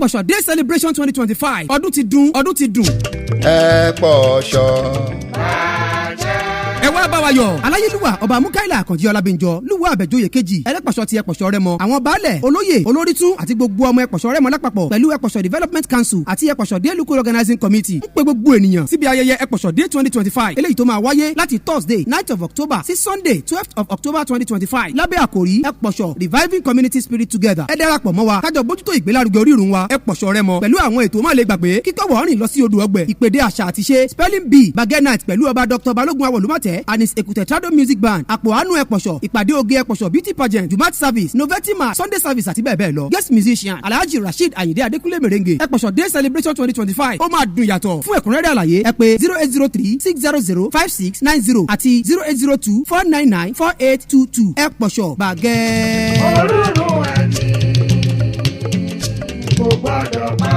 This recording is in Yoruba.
Ẹ̀pọ̀ṣọ̀ Day Celebration 2025. Ọdún ti dùn, ọdún ti dùn. Ẹ pọ̀ ṣọ́. Ẹ wá bá wa yọ̀. Aláyélúwà, Ọba Mukaila Àkànjí Ọlábíńjọ, Lúwọ̀ Àbẹ̀jọyè kejì, Ẹlẹ́pọ̀ṣọ́ ti Ẹ̀pọ̀ṣọ́ Rẹ́mọ, àwọn baálẹ̀, olóyè, olórítún àti gbogbo ọmọ Ẹ̀pọ̀ṣọ́ Rẹ́mọ lápapọ̀ pẹ̀lú Ẹ̀pọ̀ṣọ́ Development Council àti Ẹ̀pọ̀ṣọ́ Day Local Organizing Committee ń pe gbogbo ènìyàn síbi ayẹyẹ Ẹ̀pọ̀ṣọ́ Day 2025, eléyìí tó máa wáyé láti Thursday 9th of October sí Sunday 12th of October 2025, lábẹ́ àkòrí "Ẹ̀pọ̀ṣọ́: Reviving Community Spirit Together". Ẹ darapọ̀ mọ́ wa kájọ bójútó ìgbélárugẹ orírun wa, Ẹ̀pọ̀ṣọ́ Rẹ́mọ, pẹ̀lú àwọn ètò má lè gbàgbé: kíkọ́wọ́ rìn lọ sí odò ọgbẹ̀, ìpèdè àṣà àti ṣe, spelling bee, bagẹ́ night pẹ̀lú Ọba Dr Balógun Awolumate and his Ekute Trado Music Band, àpò àánú Ẹ̀pọ̀ṣọ̀, ìpàdé oge Ẹ̀pọ̀ṣọ̀, beauty pageant, jumat service, novelty mass, Sunday service àti bẹ́ẹ̀ bẹ́ẹ̀ lọ. Guest musician, Alhaji Rasheed Ayinde Adekunle Merengue. Ẹ̀pọ̀ṣọ̀ Day Celebration 2025, ó máa dùn yàtọ̀. Fún ẹ̀kúnrẹ́rẹ́ àlàyé, ẹ pè 08036005690 àti 08024994822. Ẹ̀pọ̀ṣọ̀ bàgẹ́. Orírun ẹni kò gbọ́dọ̀ bàjẹ́.